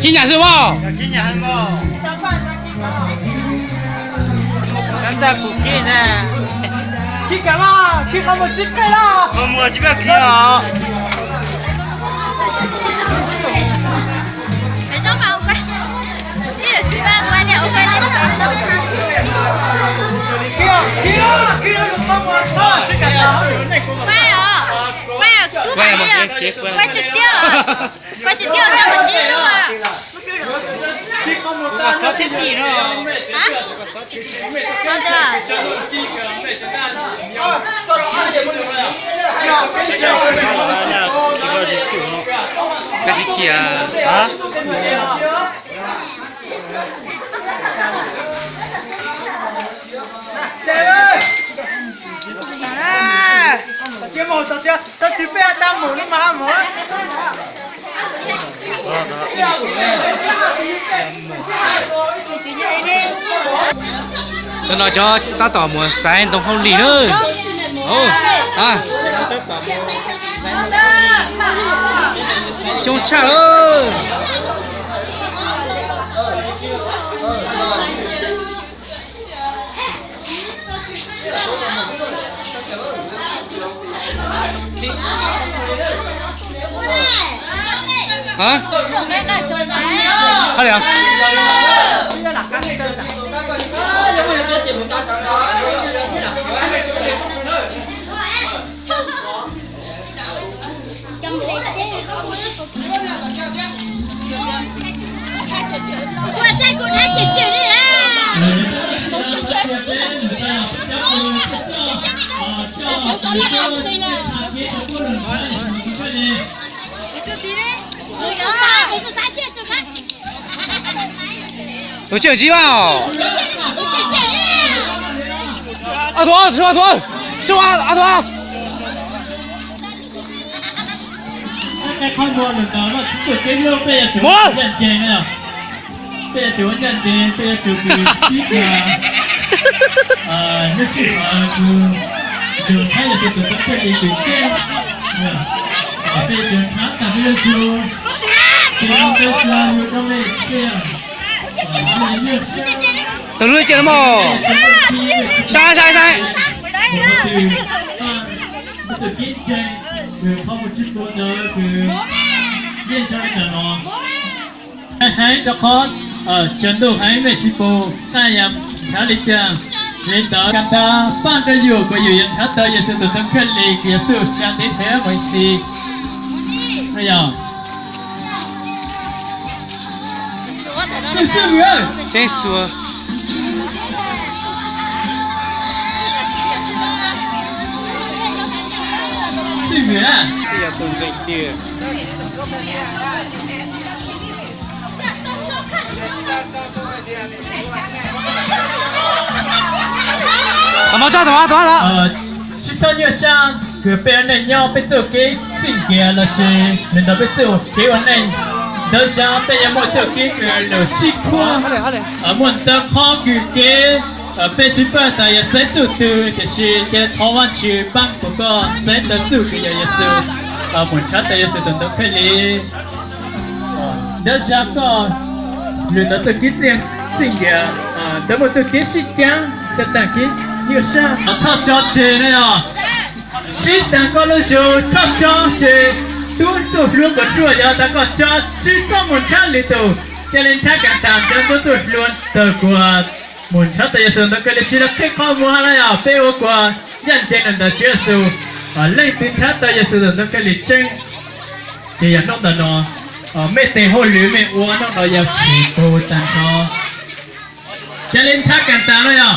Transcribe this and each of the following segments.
Khib nyam xwb mog. Khib nyam xwb mog. Kab ntaj puv kib na. Khib kam los, khib qhov muag tsis pej los. Qhov muag tsis pej khib os. Quay, quay, quay trực tiếp hả? Quay trực tiếp trong một chín đúng không ạ? Hả? Ờ, được. Koj tsis khiav hả? Cov no cov tab tom mus xaiv ntoo hauj lwm na. Coob tshaj lawm. Hả? Hả, được. Tổ chức ở G ba. A tuv, a tuv, a tuv. Mus. Peb yuav tsum ua ncaj ncees, peb yuav tsum kws sib kag. Nyob sij hawm kws yus thaib yog tus tub thawj li kws tsheb, peb yuav tsum nrhav tag peb lub zug, ces peb yuav yug rau mej xwb. Tau lub cia no mog. Saib saib saib. Tus kib ntseeg kws qhov muag tsis pum ntawd kws yeej tso li ntawm no. Heev rau qhov tsaus ntuj heev mej tsis pum qaj yam nrhav li cas. Li ntawd kam tas paj rau yus kom yus yuav nrhav tau Yexus tus ntoo khaub lig kws yog txuj sa ntev dhawv mus ib txhis. Txwj vwm, txwj vwm. Txwj vwm a. Tsis txhob nyuaj sab kws peb ua neej nyob peb txuj kev txij nkawm lossis li ntawd peb txuj kev ua neej. Ntawd xyov peb yuav muaj txuj kev kws lug sib khuab. Muaj ntau qhov kws kev peb tsis paub tas yuav xaiv txuj twg, tiam sis cia thov Vajtswv paab kuas koj xaiv tau txuj kws yog Yexus, mus nrhav tau Yexus tus ntoo khaub lig. Ntawd xyov koj lug tau txuj kev txij nkawm, ntawd muaj txuj kev sib caav tag tag kev nyuaj sab. Txhob tso tseg no yog sib taag koj lub zug, txhob tso tseg. Tub txuj hlub kom ruaj, yog tas koj tso tsis txhob mus nrhav lwm tus, ca le nrhav kaam tas ntawd tub txuj hlub tawg kuas mus nrhav tau Yexus ntawd kawg li tsis lug qhib qhov muag no yog peb ua kuas ncaj ncees lug ntawm Tswv Yexus. Leej twg nrhav tau Yexus tus ntoo khaub lig tseeb, ces yog hnub ntawm no mej tes hauj lwm mej ua hnub no yog tsis pum tag nrho. Ca le nrhav kaam tas no yog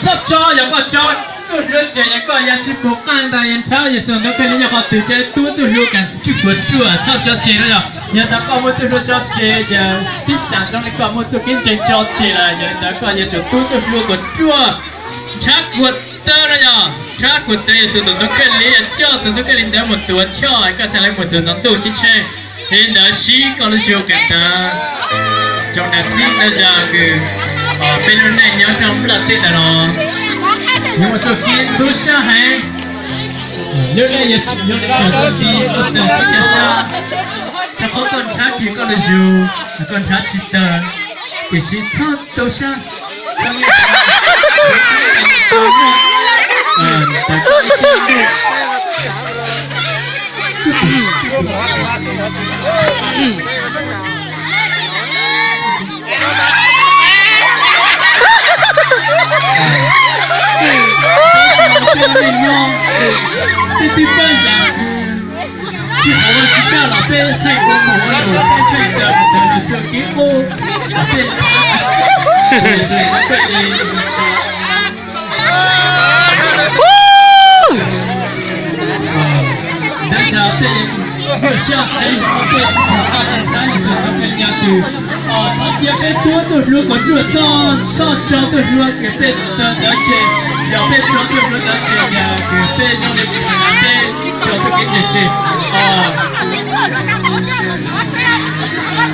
txhob tso, yog koj tso txuj hlub tseg yog koj yog tsis pum qaj tas yog nrhav Yexus ntawd kawg li yog qhov twg, ca le tub txuj hlub kaam tswj kuas ruaj, txhob tso tseg no yog. Yog tas koj muaj txuj hlub tso tseg ces pib xam zoo li koj muaj txuj kev ntseeg tso tseg lawm, yog li ntawd koj yuav tsum tub txuj hlub kuas ruaj, nrhav kuas tawg no yog nrhav kuas tawg Yexus tus ntoo khaub lig, yog coj tus ntoo khaub lig ntawd mus tuav choj koj txhad le mus txug ntawm ntuj ceeb tsheej. Yog li ntawd sib koj lub zug kaam tas. Tsoom nam txiv tau zag kws peb lub neej nyob nrog nplaj teb ntawm no, yuav muaj txuj kev ntxhub sab heev. Lub neej yuav tseem tau ti tuaj tawg peb cov sab. Qhov koj nrhav kis koj los yug, koj nrhav tsis tawg, tiam sis txhob tau sab. Tsis hais ua tsis sab los peb thaij kua muag ua luam, peb thaij caw tus tawv los cuag kev qub, peb Tab sis tej nyuaj siab qev hauv tej tsis pom qab rau sab ib tug tub kheej nyab twg. Thov cia peb tuav tuaj hluas kom ruaj txog, txhob tso tuaj hluas kws peb tawv ntawd tseg. Yog peb tso tuaj hluas ntawd tseg, yog kws peb zoo li peb tso tuaj kev ntse tseg.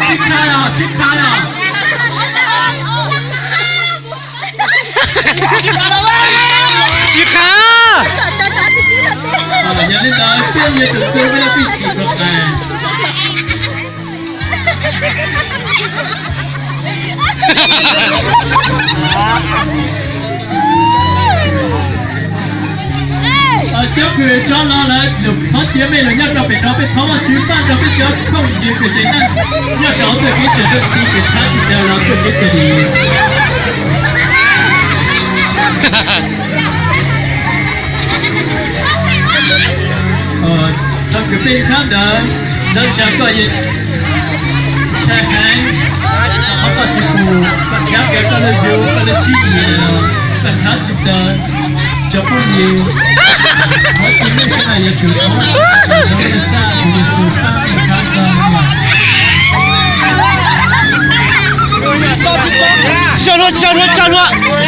Tsis qha los, tsis qha los. Tsis qha. Yog li ntawd peb yuav tsum txug peb lub pij txhim rau qab. Cov kws tso los lawm, thov cia mej lug nyob rau pem no, peb thov Vajtswv pab rau peb cov phooj ywg kws tseem nyob rau txoj kev tseem rau ti kws tshab tsis daws los txoj kev txom nyem. Thaum kws peb tshab ntawd, ntawd tsa koj ntshai heev, qhov koj tsis pum, koj khiav kawg koj lub yug koj lub tsib yim, koj tshab tsis daws, cov phooj ywg, qhov tsis meej xwb na yuav tsum thov Yexus pab mej tshab tau. Tsis tso dua, tsis tso dua, tsis tso dua.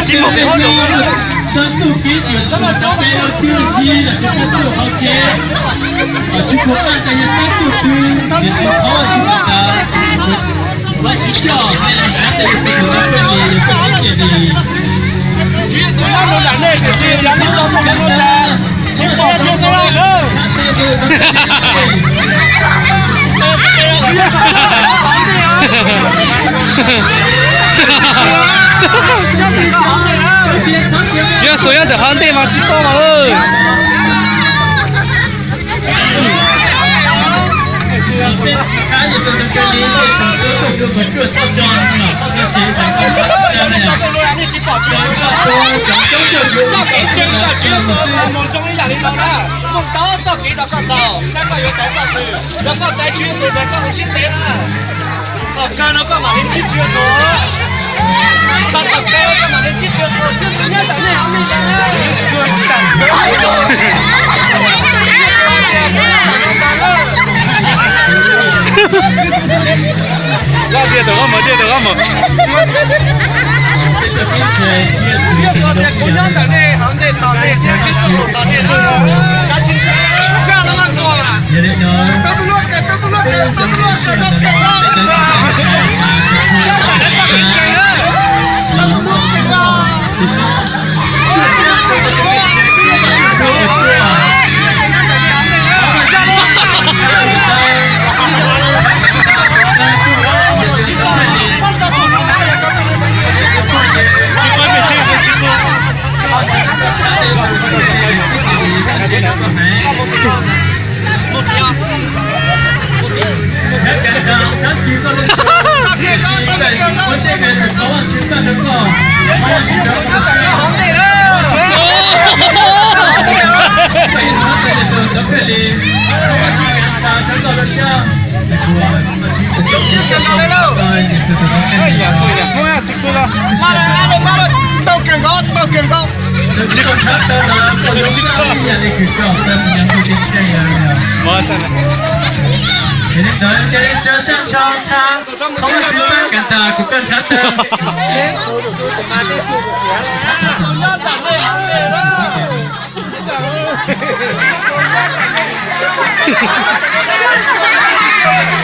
Tsis mus pem hauv no. Sab txuj kev tsuam tsuam rau peb lub cuab yig lossis sab txuj hauv kev, tsis pum qaj tas yog sab txuj twg, tiam sis thov Vajtswv tas, Vajtswv coj peb los nrhav tej yam txuj tus ntawd peb li yog txuj kev cia li. Tsis yog txuj nyob rau nram nej tiam sis yog nej tso txuj kev no tas, tsis pom tsis xav lawm. Tsis yog xuas nyob ntawm hauv ntej mas tsis tau mas. Mus zoo ib yam li no na, mus tau txoj kev rau koj tau, saib koj yuav tau txoj twg, yog koj txais Tswv Yexus koj ua siab ntev na. Tom kawg no koj mam li ntsib Tswv Yexus, txog tom kawg koj mam li ntsib Tswv Yexus, Tswv Yexus nyob ntawm nej hauv nej ntag. Tiag tau koj mus, tiag tau koj mus. Yexus tias kuv nyob ntawm nej hauv nej tos nej, Tswv Yexus tos nej na.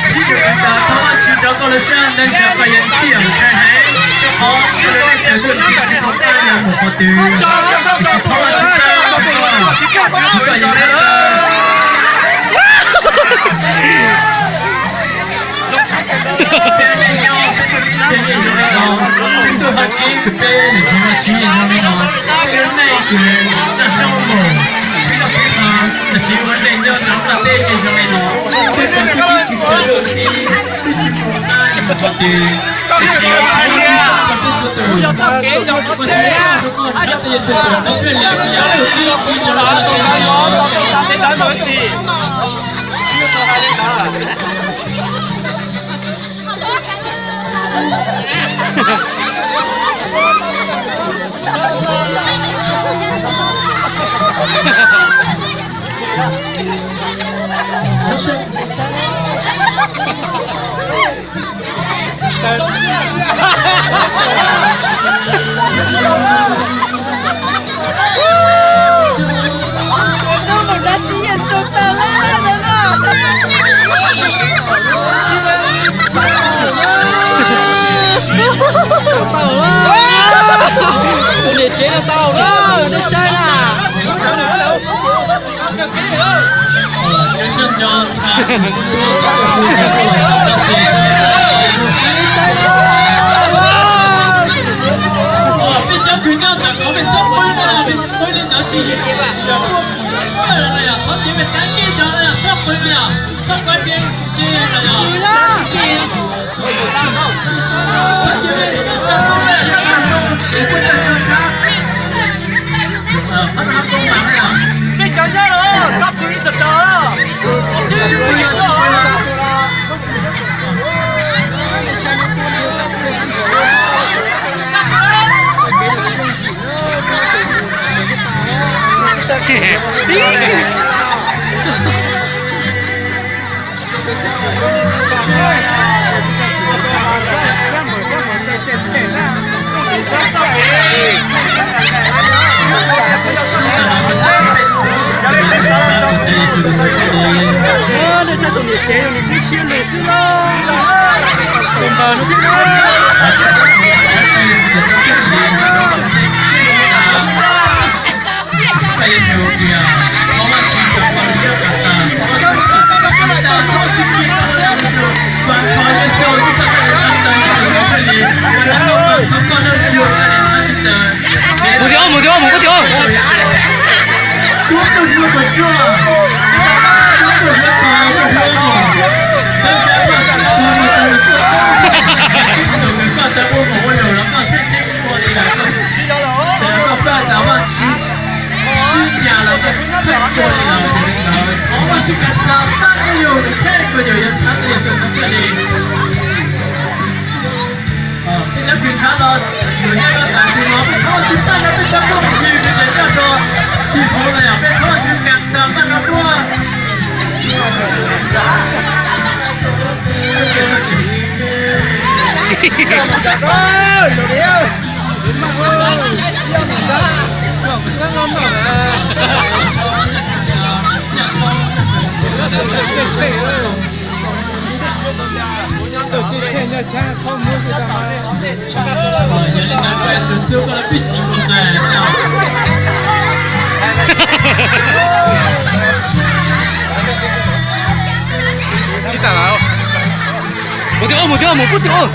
Sib zog tas thov Vajtswv rau koj lub siab, neej tsa koj yeej txij yam ntshai heev, rau qhov koj lub neej tsa Tus niam tsev no tau lawm, nej saib na. Nej saib tus niam tsev no nws kub siab lug xwb lauj. Tus npawg no thiab na. Mus tim ub, mus tim ub, mus tim ub. Peb cov kws tshab los, yus nyob rau tas twg los peb thov Vajtswv pab rau peb cov phooj ywg, peb cov coj rau tim hauv los yog peb thov Vajtswv kheev tau pab rau dua. Mus tim ub, mus tim ub, mus pub tim ub.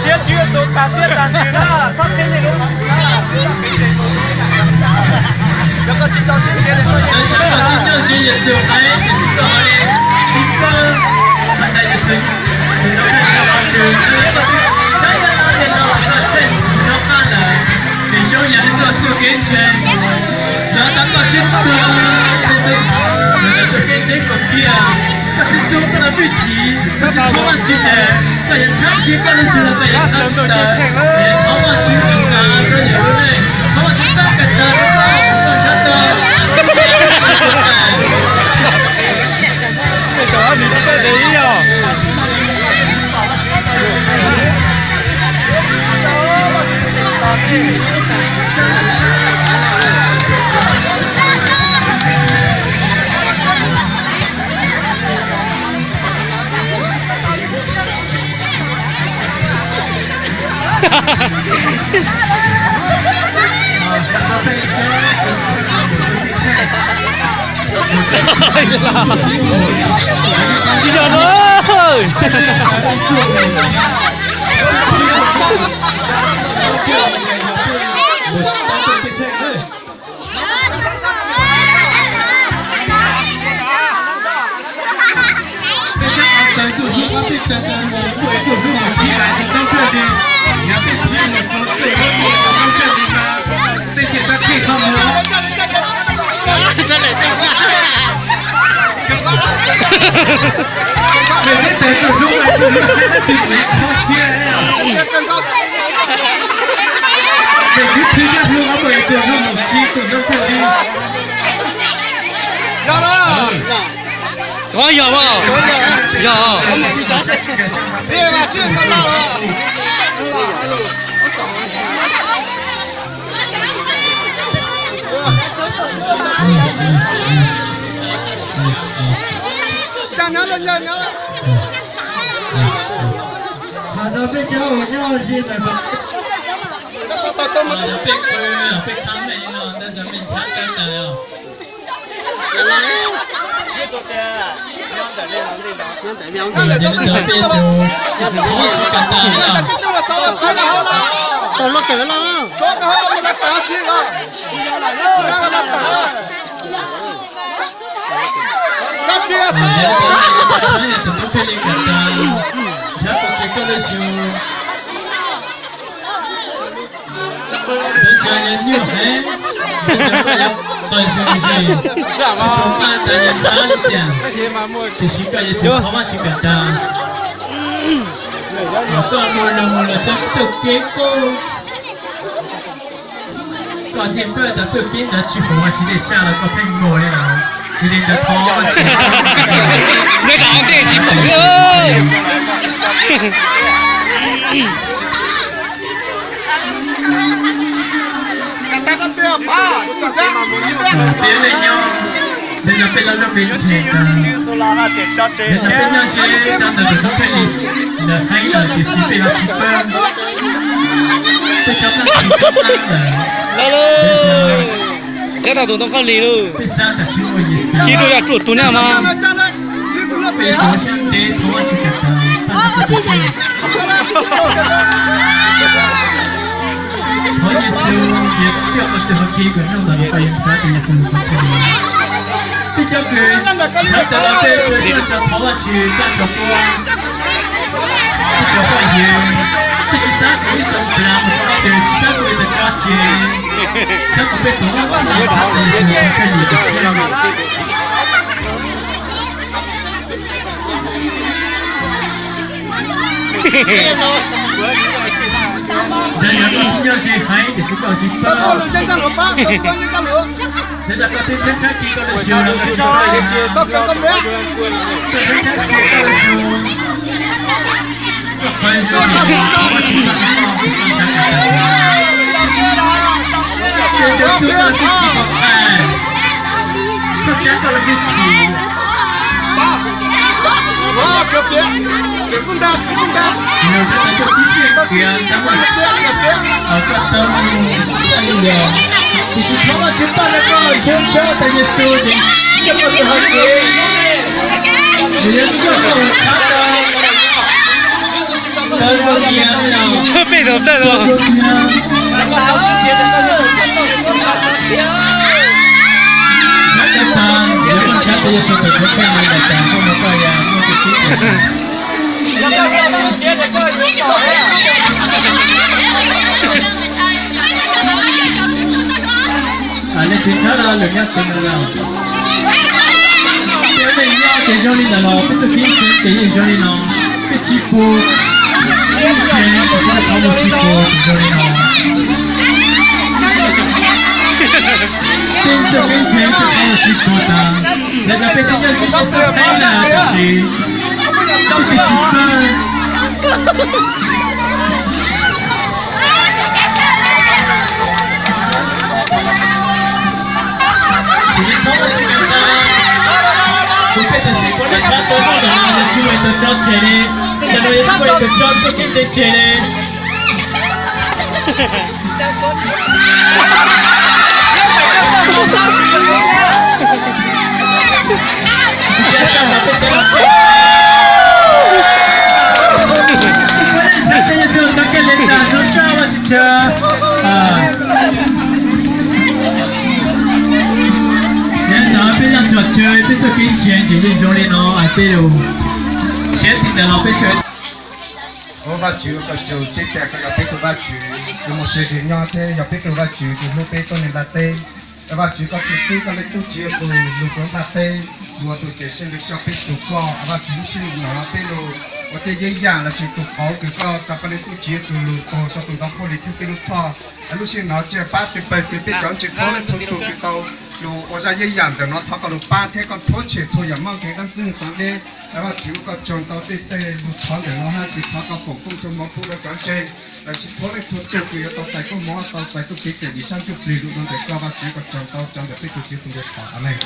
Siab tsw tus tas siab tas ntsws na, txhob qhib li lub. Cov koj tsis tau siab ntsws li koj yeej tsis tau. Sib koj, sib koj, sib koj. Ces zoo yam li txoj txuj kev ntseeg, xav tau koj tsis tuag, txoj kev ntseeg kom kiag, koj tsis tuag koj los pib chim, koj tsis thov Vajtswv ces koj yuav nrhab kiag koj lub zog los koj yuav nrhab tsis tau. Ces thov Vajtswv txhua kawg rau yus lub neej, thov Vajtswv pab kawg tag rau koj, koj nrhab tau. Yog os, yog. Ntawd tsis yog nyuaj heev, ntawd koj yuav qis zoo li, tsis pom Vajtswv ntxhab li cas, tiam sis koj yuav tsum thov Vajtswv kom tag. Koj mus los mus los txog txoj kev kub, koj thiaj pab tas txoj kev ntawd tsis pom Vajtswv tej sab los koj pheej mus li lawm. Yog li ntawd thov Vajtswv, ntawd tej tsis pom li. Peb leej nyob, peb los peb los loj peb tsev, peb nyob ze rau ntawm tus tub Pheej Lis ntawm Heeb lawm tiam sis peb ho tsis pab, peb cov pab tsis pab lawm. Thiab tau tus ntoo khaub lig lauj, peb xav tas tsis muaj Yexus, ib tug yog ruam tus na mas. Peb yuav ua siab ntev thov Vajtswv kom tag, thov Yexus, Yexus, koj txoj hau kev kom nyooj ntawm no, koj yuav nrhiav tus Yexus tus Pheej Lis. Peb cov kws nrhiav tau los tej tus soj tso thov Vajtswv tag nrho tuaj. Peb cov phooj ywg, peb tsis xav kom ib tug plas mus rau no, peb tsis xav kom ib tug tso tseg, xav kom peb tus Vajtswv txhab tus Yexus tus Pheej Lis tus tshiab. Ntawd yog koj nyob ze Heeb tiam sis koj tsis pab. Ntawd yog koj twb tshaib tshaib kev koj lub xyoo los koj tsis pab li. Koj tshaib tshaib kev koj lub xyoo, koj qhov xyoo, koj tsis pom qab, txhob tsab koj lub hwj chim. Yog koj tau txoj kev txiaj ntsig, koj tau mus txoj kev, tiam sis thov Vajtswv pab rau koj, Yexus, tau Yexus ces coj koj tus hau kev, nws yuav coj koj mus thab tau. Tau zoo nyiam, peb tau tawm tau. Txhob tau tas, yog koj nrhiav tau Yexus tus Kheej los tas koj mus koj yam muaj tus tub. Leej twg tshab los lwm nyob twg no los, peb leej nyob ces zoo li ntawd los peb txoj kev ntseeg ces yeej zoo li no, peb tsis pub, peb tsis pub, peb tsis pub, tsis zoo li no. Peb txoj kev ntseeg peb tsis pub tas, lawv cov peb tsis nyob tsis txhob peb na, tiam sis peb tsis tsis pub. Kuv peb tus txiv kuv lawv tshab tuaj noj ntawm no yog tsis muaj ib tug tso tseg li, nyob ntawm no yog tsis muaj ib tug tso txoj kev ntseeg tseg li. Nov peb zaj tso tseg peb txoj kev ntseeg ces yeej zoo li no, peb lug siab tij ntawd los peb tso. Ua Vajtswv ua koj tsaug, tseeb tiag koj yog peb tug Vajtswv, tus muaj siab zig nyob thiab yog peb tug Vajtswv tus hlub peb tuab neeg nplaj teb. Ua Vajtswv koj tsim txib koj leej tub Tswv Yexus lug rua nplaj teb, lug ua tus cawm seej lug coj peb tug koj. Ua Vajtswv lub sij hawm no peb lug ua tej yeeb yam lossis tus qauv kws koj tso koj leej tub Tswv Yexus lug taug saum tus ntoo khaub lig thwb peb lub txhoj. Lub sij hawm no tsi pab tw pawg tw peb cov ntseeg txhua leej txhua tug kws tau lug ua zaj yeeb yam ntawm no, thov koj lug pab thiab koj rhuab tshem txhua yam mob nkeeg dlaab txwb txav dleb. Ua Vajtswv koj tsaug ntau tej teg lug thov ntawm no hab kws thov koj foom koob txhua hmoov pub rua cov ntseeg lossis txhua leej txhua tug kws yuav tau txais koob hmoov, tau txais txuj kev cawm dim sab ntsuj plig lug rua ntawm koj. Ua Vajtswv koj tsaug ntau, cov ntawm peb tug Tswv Yexus npe thov, Amees.